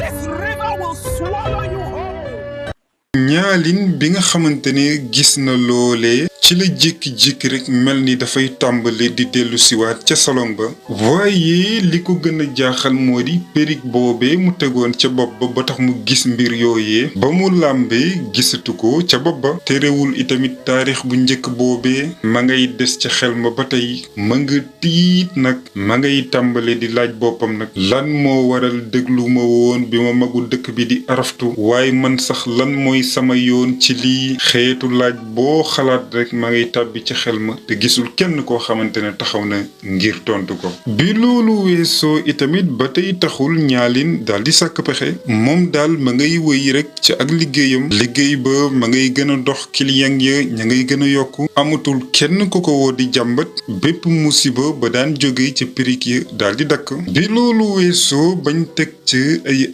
This river will swallow you whole. ñaalin bi nga xamante ne gis na loolee ci la jékki-jékki rek mel ni dafay tàmbali di dellu siwaat ca salon ba waaye li ko gën a jaaxal moo di périg boobee mu tegoon ca bopp ba tax mu gis mbir yooyee ba mu làmbee gisatu ko ca bopp ba terewul itamit taarix bu njëkk boobee ma ngay des ca xel ma ba tey ma nga tiit nag ma ngay tàmbali di laaj boppam nag lan moo waral déglu ma woon bi ma magu dëkk bi di araftu waaye man sax lan mooy sama yoon ci lii xeetu laaj boo xalaat rek ma ngay tàbbi ci xel ma te gisul kenn koo xamante ne taxaw na ngir tontu ko bi loolu weesoo itamit ba tey taxul ñaalin daal di sàkk pexe moom daal ma ngay wëy rek ci ak liggéey ba ma ngay gën a dox client ya ña ngay gën a yokku amatul kenn ku ko woo di jàmbat bépp musiba ba daan jóge ci pirig ya daal di dakk bi loolu weesoo bañ teg ci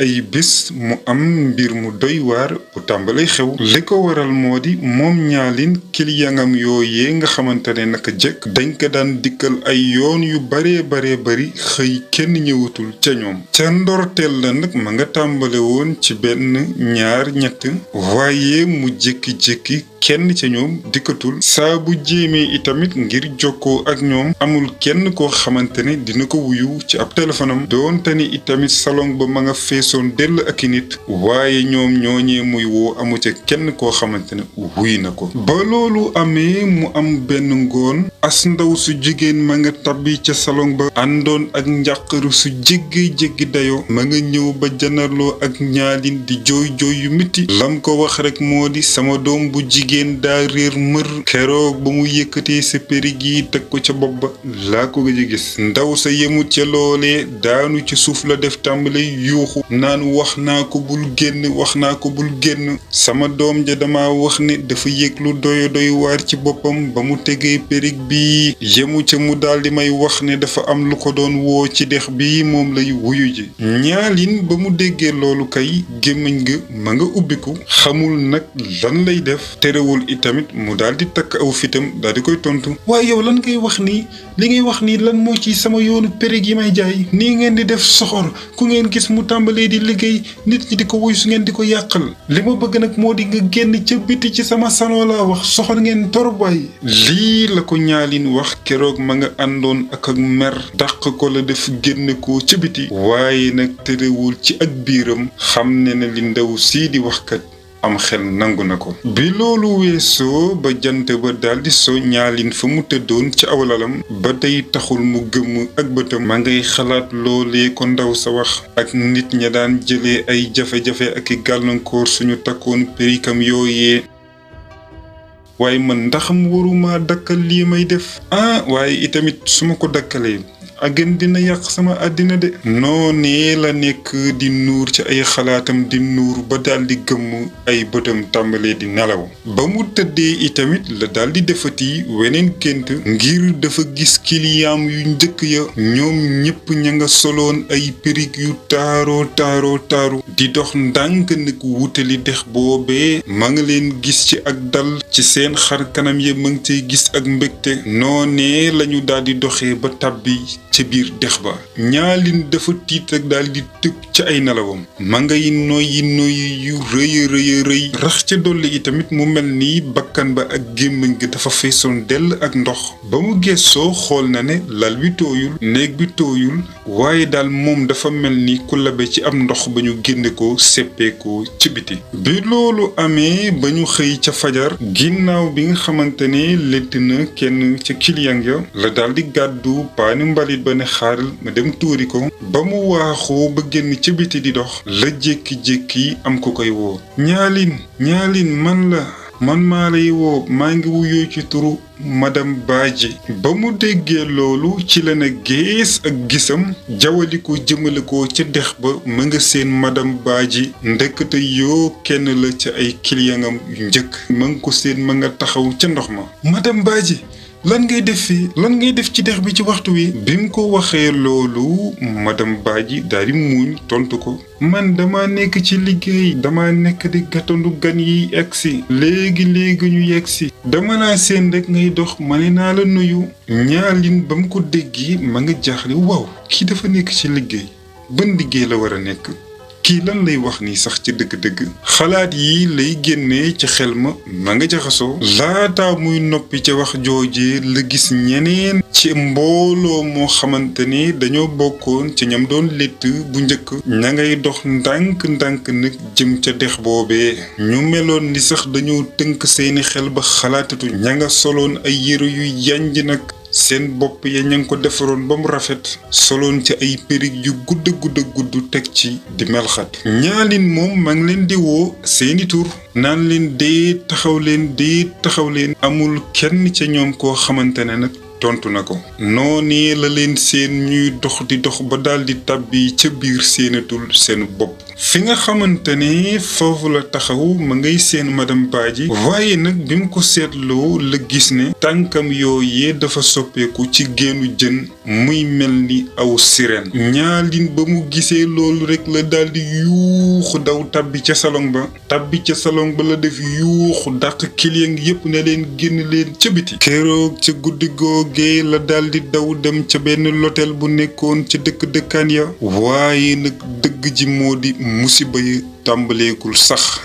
ay bés mu am mbir mu doy waar bu tàmbalay xew li ko waral moo di moom ñaalin kiliyangam yooyee nga xamante ne naka jekk dañ ko daan dikkal ay yoon yu baree bari xëy kenn ñëwatul ca ñoom ca ndorteel la nag ma nga tàmbale woon ci benn ñaar ñett waaye mu jékki-jékki kenn ca ñoom dikkatul saa bu jéemee itamit ngir jokkoo ak ñoom amul kenn koo xamante ne dina ko wuyu ci ab téléphonam doonte ni itamit salon ba ma nga feesoon dell ak i nit waaye ñoom ñooñee muy woo amu amu ca kenn koo xamante ne wuy na ko. ba loolu amee mu am benn ngoon as ndaw su jigéen ma nga tabbi ca salon ba àndoon ak njàqaru su jéggi dayo ma nga ñëw ba janarloo ak ñaalin di jooy yu miti lam ko wax rek moo di sama doom bu jigéen daa réer mër keroog ba mu yëkkatee sa périg yi teg ko ca bopp ba laa ko gëj a gis. ndaw sa yemut ca loolee daanu ci suuf la def tàmbale yuuxu naan wax naa ko bul génn sama doom ja dama wax ne dafa yëg lu doy waar ci boppam ba mu tegee périg bi yemu ca mu daldi may wax ne dafa am lu ko doon woo ci dex bi moom lay wuyu ji. ñaalin ba mu déggee loolu kay gémmiñ ga ma nga ubbiku xamul nag lan lay def terewul itamit mu daldi takk aw fitam daldi koy tontu. waaye yow lan ngay wax nii li ngay wax nii lan moo ci sama yoonu périg yi may jaay nii ngeen di def soxor ku ngeen gis mu tàmbalee di liggéey nit ñi di ko wuy su ngeen di ko yàqal li ma bëgg nag moo di nga génn ca biti ci sama salon laa wax soxor ngeen torop waay. lii la ko ñaalin wax keroog ma nga àndoon ak mer dàq ko la def génne ko ca biti waaye nag terewul ci ak biiram xam ne na li ndaw sii di wax kat am xel nangu na ko. bi loolu weesoo ba jant ba daldi so ñaalin fa mu tëddoon ci awlalam ba tey taxul mu gëmm ak bëtam ma ngay xalaat loolee ko ndaw sa wax ak nit ña daan jëlee ay jafe-jafe ak i gàllankoor suñu takkoon périkam yooyee. waaye man ndax mu waruma dakkal lii may def waaye itamit su ma ko dakkalee agën dina yàq sama àddina de. noonee la nekk di nuur ci ay xalaatam di nuur ba daldi gëmm ay bëtam tàmbalee di nelaw ba mu tëddee itamit la daldi defati weneen gént ngir dafa gis kiliyaam yu njëkk ya ñoom ñépp ña nga soloon ay périg yu taaru di dox ndànk nag wutali dex boobee ma nga leen gis ci ak dal ci seen xar kanam ya ma ngi cay gis ak mbégte. noonee lañu daldi doxee ba tàbbi ca biir dex ba ñaalin dafa tiit ak daldi tëb ca ay nelawam ma ngay noyyi yu rëy rax ca dolli itamit mu mel ni bakkan ba ak gémmiñ gi dafa feesoon dell ak ndox. ba mu gessoo xool na ne lal bi tooyul néeg bi tooyul waaye daal moom dafa mel ni ku labe ci am ndox ba ñu génne ko seppeekoo ci biti. bi loolu amee ba ñu xëy ca fajar ginnaaw bi nga xamante ne lett na kenn ca client ya la daldi gàddu paani mbalit ba ne xaaral ma dem tuuri ko. ba mu waaxoo ba génn ca biti di dox la jékki-jékki am ku koy woo. ñaalin man maa lay woo maa ngi wuyoo ci turu madame Badji. ba mu déggee loolu ci la na gees ak gisam jawali ko jëmale ko ca dex ba ma nga seen madame Badji ndekete yoo kenn la ca ay clientam yu njëkk ma nga ko seen ma nga taxaw ca ndox ma. madame Badji lan ngay def fii lan ngay def ci dex bi ci waxtu wi. bi mu ko waxee loolu madame Badji daal di muuñ tontu ko. man dama nekk ci liggéey dama nekk di gàttandu gan yi egsi léegi ñu yegsi dama naa seen rek ngay dox ma ne naa la nuyu. ñaalin ba mu ko déggi ma nga jaaxle waaw kii dafa nekk ci liggéey ban liggéey la war a nekk kii lan lay wax nii sax ci dëgg-dëgg. xalaat yi lay génnee ci xel ma nga jaxasoo laata muy noppi ca wax jooje la gis ñeneen ci mbooloo moo xamante ni dañoo bokkoon ci ñam doon létt bu njëkk ña ngay dox ndànk nag jëm ca dex boobee ñu meloon ni sax dañoo tënk seeni xel ba xalaatatu ña nga soloon ay yére yu yanj nag seen bopp ya ña ngi ko defaroon ba mu rafet soloon ci ay périg yu gudd teg ci di melxat. ñaalin moom ma ngi leen di woo seeni tur naan leen dee taxaw leen amul kenn ca ñoom koo xamante ne nag tontu na ko. noonee la leen seen ñuy dox di dox ba daldi tàbbi ca biir seenatul seen bopp. fi nga xamante ne foofu la taxaw ma ngay seen madame Badji waaye nag bi mu ko seetloo la gis ne tànkam yooyee dafa soppeeku ci génnu jën muy mel ni aw sirène. ñaalin ba mu gisee loolu rek la daldi yuuxu daw tabbi ca salon ba la def yuuxu dàq client yépp ne leen génn leen ca biti. keroog ca guddi googee la daldi daw dem ca benn lotel bu nekkoon ca dëkkaan ya waaye nag dëgg ji moo di musiba yi tàmbaleekul sax.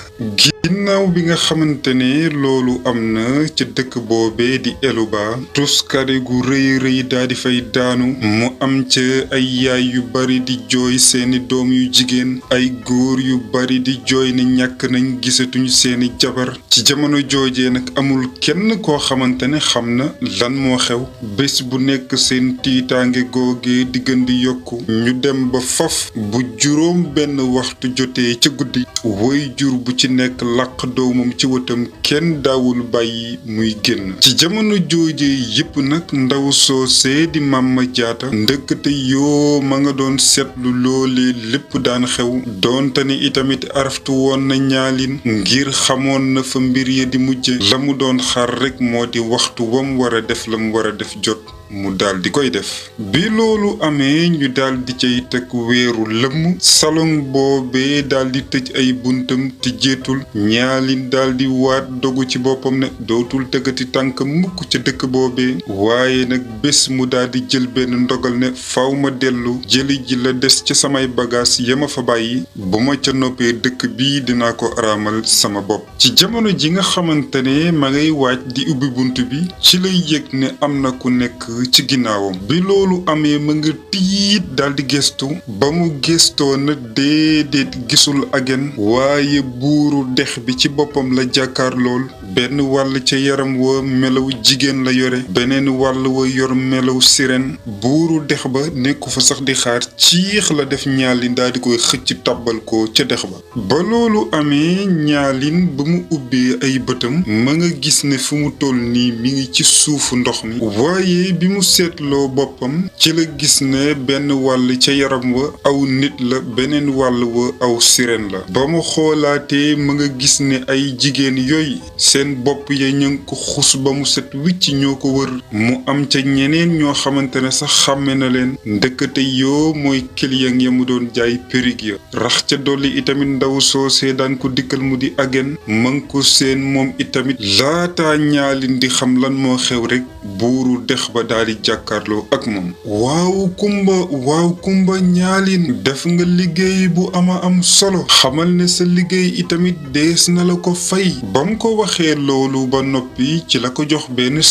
ginnaaw bi nga xamante ne loolu am na ca dëkk boobee di Eluba tuskare gu rëy rëy daal di fay daanu mu am ca ay yaay yu bari di jooy seeni doom yu jigéen ay góor yu bari di jooy ne ñàkk nañ gisatuñu seeni jabar ci jamono joojee nag amul kenn koo xamante ne xam na lan moo xew bés bu nekk seen tiitaange googee di gën di yokku ñu dem ba faf bu juróom benn waxtu jotee ca guddi woy jur bu ci nekk laq doomam ci wëtam kenn daawul bàyyi muy génn ci jamono joojee yépp nag ndaw soosee di Mama Jaata ndëkkate yoo ma nga doon seetlu loolee lépp daan xew doonte ni itamit araftu woon na ñaalin ngir xamoon na fa mbir ya di mujje la mu doon xaar rekk moo di waxtu wam war a def la mu war a def jot mu daal di koy def bi loolu amee ñu daal di cay teg weeru lëmm salon boobee daal di tëj ay buntam tijjeetul ñaalin daal di waat dogu ci boppam ne dootul tegati tànk mukk ca dëkk boobee waaye nag bés mu daal di jël benn ndogal ne faw ma dellu jëli ji la des ca samay bagaas yama fa bàyyi bu ma ca noppee dëkk bii dinaa ko araamal sama bopp ci jamono ji nga xamante ne ma ngay waaj di ubbi bunt bi ci lay yëg ne am na ku nekk ci ginnaawam bi loolu amee ma nga tiit daldi gestu ba mu gestoo na déedéet gisul agen waaye buuru dex bi ci boppam la jàkkaar lool benn wàll ca yaram wa melaw jigéen la yore beneen wàll wa yor melaw sirène buuru dex ba nekku fa sax di xaar ciix la def ñaalin daldi koy xëcc tàbbal ko ca dex ba loolu amee ñaalin ba mu ubbee ay bëtam ma nga gis ne fu mu toll nii mi ngi ci suufu ndox mi waaye bi mu seetloo boppam ci la gis ne benn wàll ca yaram wa aw nit la beneen wàll wa aw sirène la ba mu xoolaatee ma nga gis ne ay jigéen yooyu seen bopp ya ñu ngi ko xus ba mu set wicc ñoo ko wër mu am ca ñeneen ñoo xamante ne sax xàmme na leen ndëkkate yoo mooy client ya mu doon jaay perruque ya rax ca dolli itamit ndaw soosee daan ko dikkal mu di agen man ko seen moom itamit laata ñaalin di xam lan moo xew rek buuru dex ba daldi jàkkaarloo ak moom waaw kumba ñaalin def nga liggéey bu ama am solo xamal ne sa liggéey itamit dees na la ko fay ba mu ko waxee loolu ba noppi ci la ko jox benn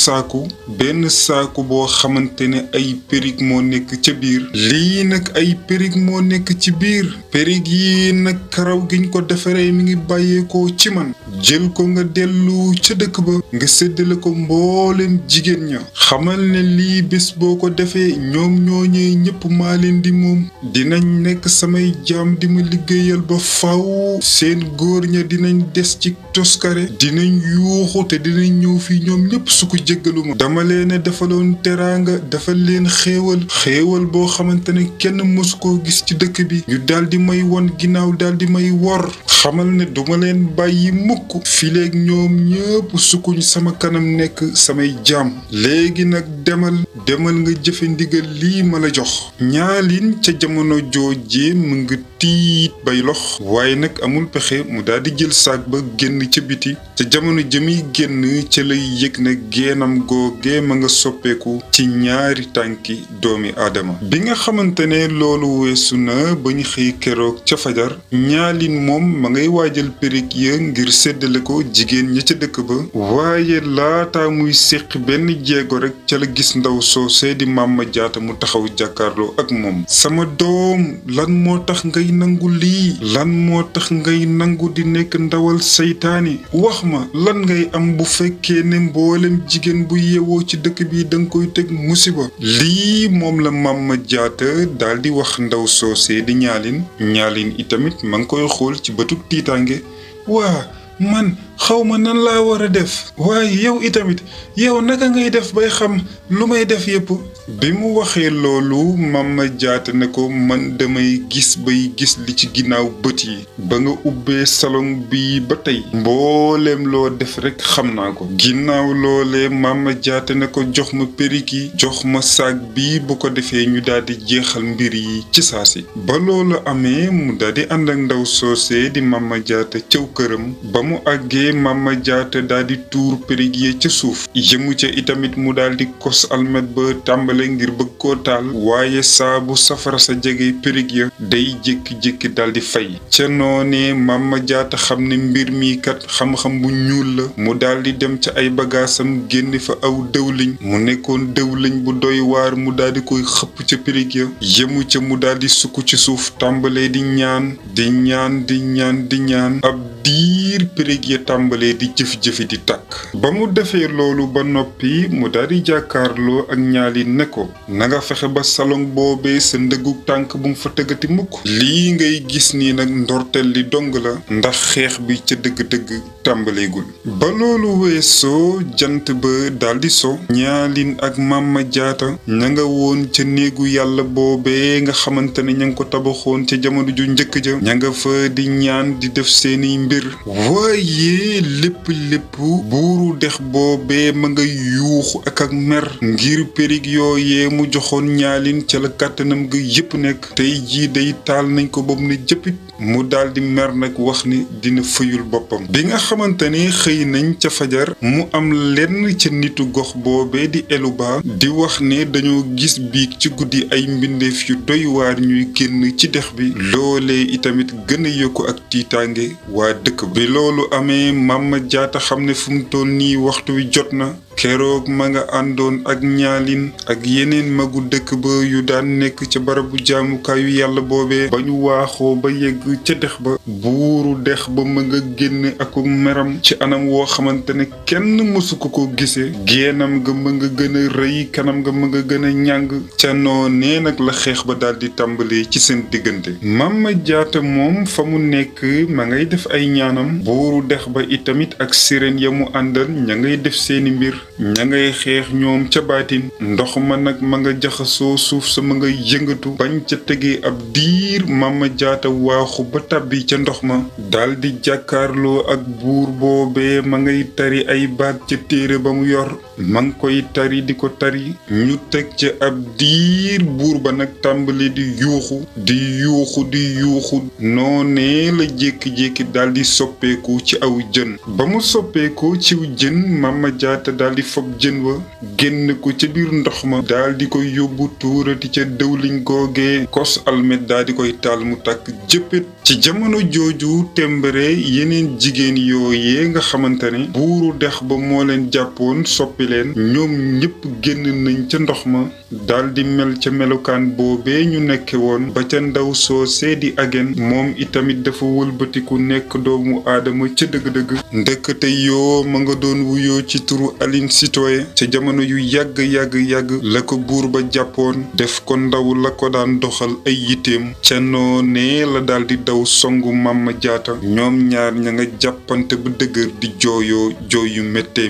saaku boo xamante ne ay perruque moo nekk ca biir lii nag ay perruque moo nekk ci biir perruque yi nag karaw giñ ko defaree mi ngi bàyyeekoo ci man jël ko nga dellu ca dëkk ba nga séddale ko mboolem jigéen ña xamal ne lii bés boo ko defee ñoom ñooñee ñëpp maa leen di moom dinañ nekk samay jaam di ma liggéeyal ba faw seen góor ña dinañ des ci toskare dinañ yuuxu te dinañ ñëw fii ñoom ñëpp su ko jéggalu ma dama leen defaloon teraanga dafa leen xéewal boo xamante ne kenn mësu koo gis ci dëkk bi ñu daldi may won ginnaaw daldi may wor xamal ne duma leen bàyyi mukk fileeg ñoom ñëpp sukuñ sama kanam nekk samay jaam léegi nag demal nga jëfe ndigal lii ma la jox ñaalin ca jamono jooje mu ngi tiit bay lox waaye nag amul pexe mu daldi jël saak ba génn ca biti ca jamono jëmi génn ca lay yëg ne geenam googe ma nga soppeeku ci ñaari tànki doomi aadama bi nga xamante ne loolu weesu na ba ñu xëy keroog ca fajar ñaalin moom ma ngay waajal perruque ya ngir séddale ko jigéen ña ca dëkk ba waaye laata muy séq benn jéego rek ca la gis ndaw soosee di Mama Jaata mu taxaw jàkkaarloo ak moom sama doom lan moo tax ngay nangu lii lan moo tax ngay nangu di nekk ndawal seytaane wax ma lan ngay am bu fekkee ne mboolem jigéen bu yewoo ci dëkk bi danga koy teg musiba lii moom la Mama Jaata daldi wax ndaw soosee di ñaalin itamit ma ngi koy xool ci bëtu tiitaange waa man xawma nan laa war a def waaye yow itamit yow naka ngay def bay xam lu may def yépp bi mu waxee loolu Mama Jaata ne ko man damay gis bay gis li ci ginnaaw bët yi ba nga ubbee salon bi ba tey mbooleem loo def rekk xam naa ko ginnaaw loolee Mama Jaata ne ko jox ma perruque yi jox ma saag bi bu ko defee ñu daldi jeexal mbir yi ci saasi ba loolu amee mu daldi ànd ak ndaw soosee di Mama Jaata cëw këram ba mu àggee gisee Mama Jaata daal di tuur périg ya ca suuf yëmu ca itamit mu daal di kos almet ba tàmbale ngir bëgg koo taal waaye saabu safara sa jege périg ya day jékki-jékki daal di fay ca noonee Mama Jaata xam ne mbir mi kat xam-xam bu ñuul la mu daal di dem ca ay bagaasam génn fa aw dëwliñ mu nekkoon dëwliñ bu doy waar mu daal di koy xëpp ca périg ya yëmu ca mu daal di sukk ci suuf tàmbalee di ñaan ab diir périg ya tàmbalee di jëf-jëfi di tàkk ba mu defee loolu ba noppi mu daal di jàkkaarloo ak ñaalin ne ko na nga fexe ba salon boobee sa ndëggu tànk bu mu fa tëggati mukk lii ngay gis nii nag ndorteel li dong la ndax xeex bi ca dëgg-dëgg tàmbaleegul ba loolu weesoo jant ba daldi so ñaalin ak Mama Jaata ña nga woon ca néegu yàlla boobee nga xamante ne ña nga ko tabaxoon ca jamono ju njëkk ja ña nga fa di ñaan di def seeni mbir waaye lépp buuru dex boobee ma nga yuuxu ak mer ngir périg yooyee mu joxoon ñaalin ca la kàttanam ga yépp nekk tey jii day taal nañ ko boobu ne jëppit mu daldi mer nag wax ni dina fëyul boppam bi nga xamante ne xëy nañ ca fajar mu am lenn ca nitu gox boobee di Eluba di wax ne dañoo gis biig ci guddi ay mbindeef yu doy waar ñuy génn ci dex bi loolee itamit gën a yokku ak tiitaange waa dëkk bi loolu amee Mama Jaata xam ne fu mu toll nii waxtu wi jot na keroog ma nga àndoon ak ñaalin ak yeneen magu dëkk ba yu daan nekk ca barabu jaamukaayu yàlla boobee ba ñu waaxoo ba yegg ca dex ba buuru dex ba ma nga génn ak meram ci anam woo xamante ne kenn mësu ko gisee génnam nga ma nga gën a rëy kanam nga ma nga gën a ñàng ca noonee nag la xeex ba daldi tàmbalee ci seen diggante Mama Jaata moom fa mu nekk ma ngay def ay ñaanam buuru dex ba itamit ak sirène ya mu àndal ña ngay def seeni mbir ña ngay xeex ñoom ca baatin ndox ma nag ma nga jaxasoo suuf sa ma nga yëngatu bañ ca tegee ab diir Mama Jaata waaxu ba tàbbi ca ndox ma daldi jàkkaarloo ak buur boobee ma ngay tari ay baat ca téere ba mu yor ma ngi koy tari di ko tari ñu teg ca ab diir buur ba nag tàmbali di yuuxu noonee la jékki-jékki daldi soppeeku ci aw jën ba mu soppeeku ciw jën Mama Jaata daldi fob jën wa génn ko ca biir ndox ma daldi koy yóbbu tuurati ca dëwliñ googee kos almet daldi koy taal mu tàkk jëppét ci jamono jooju tembare yeneen jigéen yooyee nga xamante ne buuru dex ba moo leen jàppoon soppi leen ñoom ñépp génn nañ ca ndox ma daldi mel ca melokaan boobee ñu nekke woon ba ca ndaw soosee di agen moom itamit dafa wëlbatiku nekk doomu aadama ca dëgg-dëgg ndëkkate yoo ma nga doon wuyoo ci turu Aline Sitoé ca jamono yu yàgg la ko buur ba jàppoon def ko ndaw la ko daan doxal ay yiteem ca noonee la daldi daw songu Mama Jaata ñoom ñaar ña nga jàppante bu dëgër di jooyoo jooy yu métti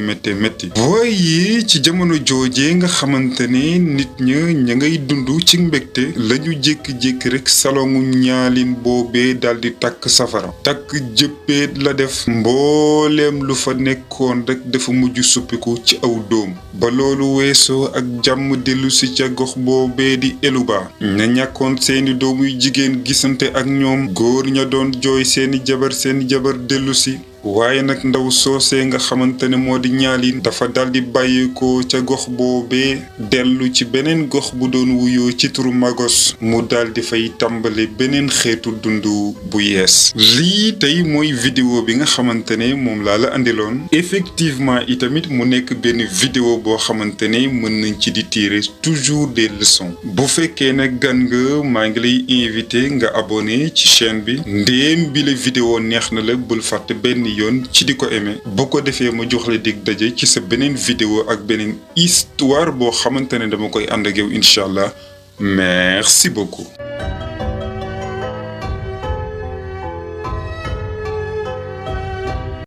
waaye ci jamono joojee nga xamante ne nit ña ngay dund ci mbégte lañu jékki-jékki rek salongu ñaalin boobee daldi takk safara takk jëppeet la def mbooleem lu fa nekkoon rek dafa mujj suppiku ci aw doom ba loolu weesoo ak jàmm dellusi ca gox boobee di Eluba ña ñàkkoon seeni doom yu jigéen gisante ak ñoom góor ña doon jooy seeni jabar dellusi waaye nag ndaw soosee nga xamante ne moo di ñaalin dafa daldi bàyyeekoo ca gox boobee dellu ci beneen gox bu doon wuyoo ci turu Magos mu daldi fay tàmbale beneen xeetu dund bu yees lii tey mooy vidéo bi nga xamante ne moom laa la andiloon effectivement itamit mu nekk benn vidéo boo xamante ne mën nañ ci di tirer toujours des leçons bu fekkee nag gan nga maa ngi lay invité nga abonné ci chaîne bi ndéem bi la vidéo neex na la bul fàtte benn yoon ci di ko aimé bu ko defee ma jox la dig daje ci sa beneen vidéo ak beneen histoire boo xamante ne dama koy ànd ak yow incha allah merci beaucoup.